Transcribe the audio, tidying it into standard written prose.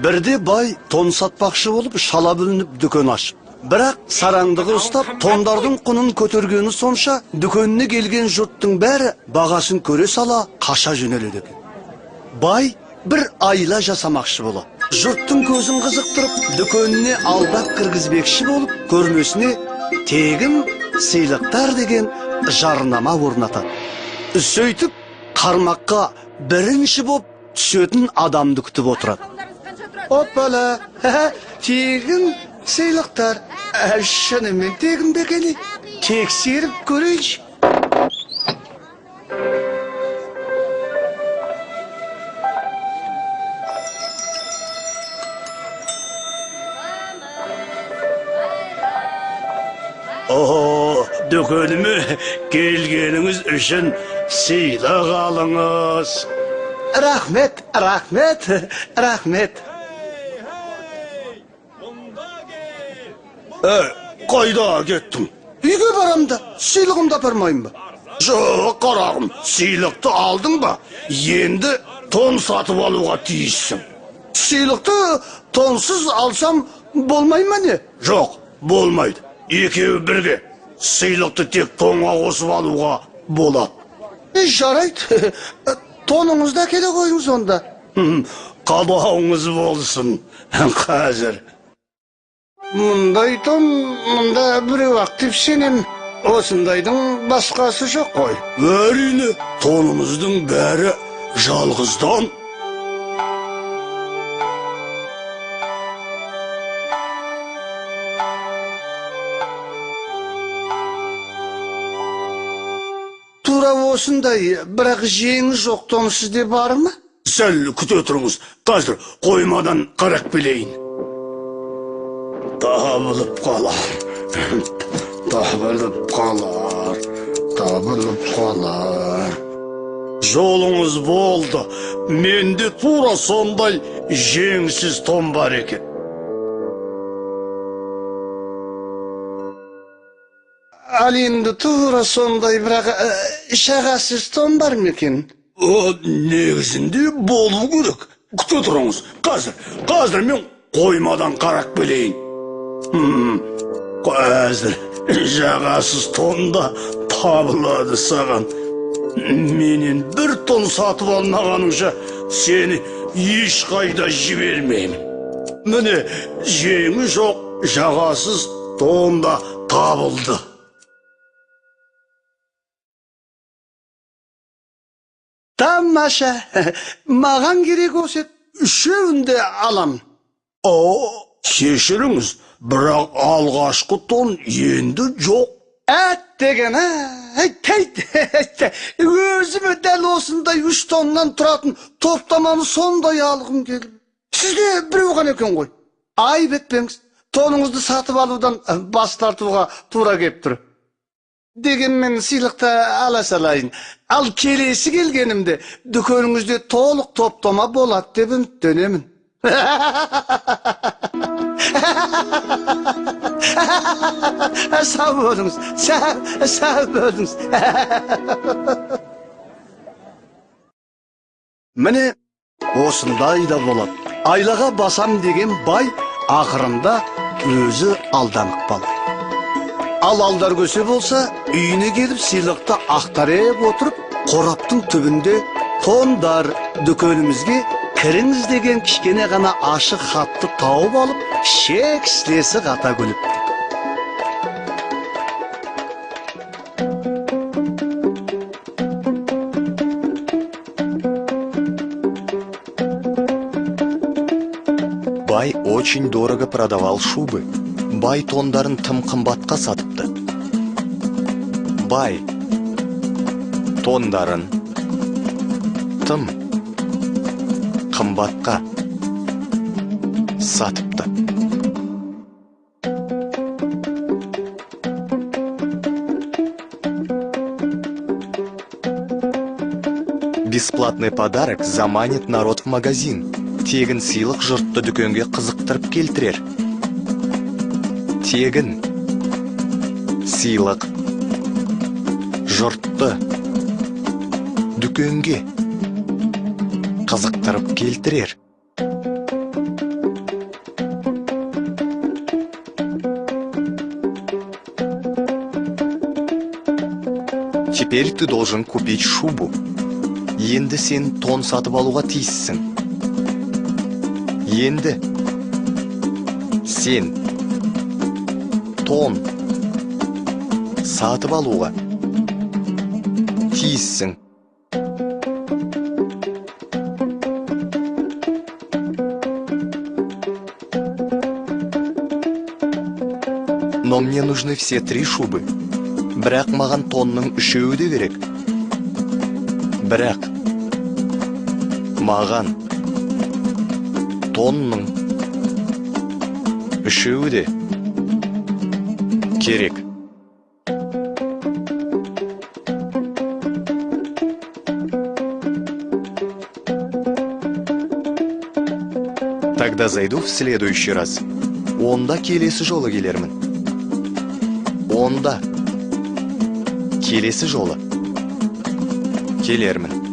Бірде бай тон сатпақшы болып шала бүлініп дүкен ашып. Бірақ сараңдығы ұстап, тондардың құнын көтергені сонша, дүкеніне келген жұрттың бәрі бағасын көре сала қаша жөнеледі екен. Бай бір айла жасамақшы болады. Жұрттың көзін қызықтырып, дүкеніне алдап кіргізбекші болып, көрмесіне тегін сыйлықтар деген жарнама орнатады. Сөйтіп, қармаққа бірінші боп түсетін адамды күтіп отырады. Оппала, тегін сыйлықтар. Шынымен тегін бе екен? Тексеріп көрейінші. О, дүкеніме келгеніңіз үшін сыйлық алыңыз. Рахмет, рахмет, рахмет. Қайда кеттің? Үйге барам да, сыйлығымды апармайын ба? Жоқ, қарағым, сыйлықты алдың ба? Енді тон сатып алуға тиіссің. Сыйлықты тонсыз алсам болмай ма не? Жоқ, болмайды. Екеуі бірге. Сыйлықты тек тонға қосып алуға болады. Жарайды, тоныңызды әкеле қойыңыз онда. Қалауыңыз болсын, қазір. Мұндай тон мұнда біреу-ақ деп сенем. Осындайдың басқасы жоқ қой. Әрине, тонымыздың бәрі жалғыздан. Тура осындай, бірақ жеңі жоқ тон сізде бар ма? Сәл күте тұрыңыз, қазір қоймадан қарап келейін. Табылып қалар, табылып қалар, табылып қалар. Жолыңыз болды, менде тура сондай жеңсіз тон бар екен. Ал енді тура сондай, бірақ жағасыз тон бар ма екен? Негізінде болу керек. Күте тұрыңыз, қазір мен қоймадан қарап келейін. Қазір жағасыз тон да табылады саған. Менен бір тон сатып алмағаныңша сені ешқайда жібермеймін. Міне, жеңі жоқ, жағасыз тон да табылды. Тамаша, маған керек осы, үшеуін де алам. О, кешіріңіз, бірақ алғашқы тон енді жоқ. Әттеген, өзіме дәл осындай 3 тоннан тұратын топтаманы сондай алғым келіп. Сізде біреу ғана екен ғой. Айып етпеңіз, тоныңызды сатып алудан бас тартуға тура кеп тұр. Дегенмен сыйлықты ала салайын. Ал келесі келгенімде дүкеніңізде толық топтама болады деп үміттенемін. Сау болыңыз, сау болыңыз. Міне осындай да болады. Айлаға басам деген бай ақырында өзі алданып қалады. Ал алдар көсе болса, үйіне келіп сыйлықты ақтарып отырып, қораптың түбінде тондар дүкенімізге кіріңіз деген кішкене ғана ашық хатты тауып алып, шек сілесі қата күліпті. Бай очень дорого продавал шубы. Бай тондарын тым қымбатқа сатыпты. Бай тондарын тым қымбатқа сатыпты. Бесплатный подарок заманит народ в магазин. Тегін сыйлық жұртты дүкенге қызықтырып келтірер. Тегін сыйлық жұртты дүкенге қызықтырып келтірер. Теперь ты должен купить шубу. Енді сен тон сатып алуға тиіссің. Енді сен тон сатып алуға тиіссің. Но мне нужны все три шубы. Бірақ маған тонның үшеуі де керек. Бірақ маған тонның үшеуі де керек. Тогда зайду в следующий раз. Онда келесі жолы келермін. Онда келесі жолы келермін.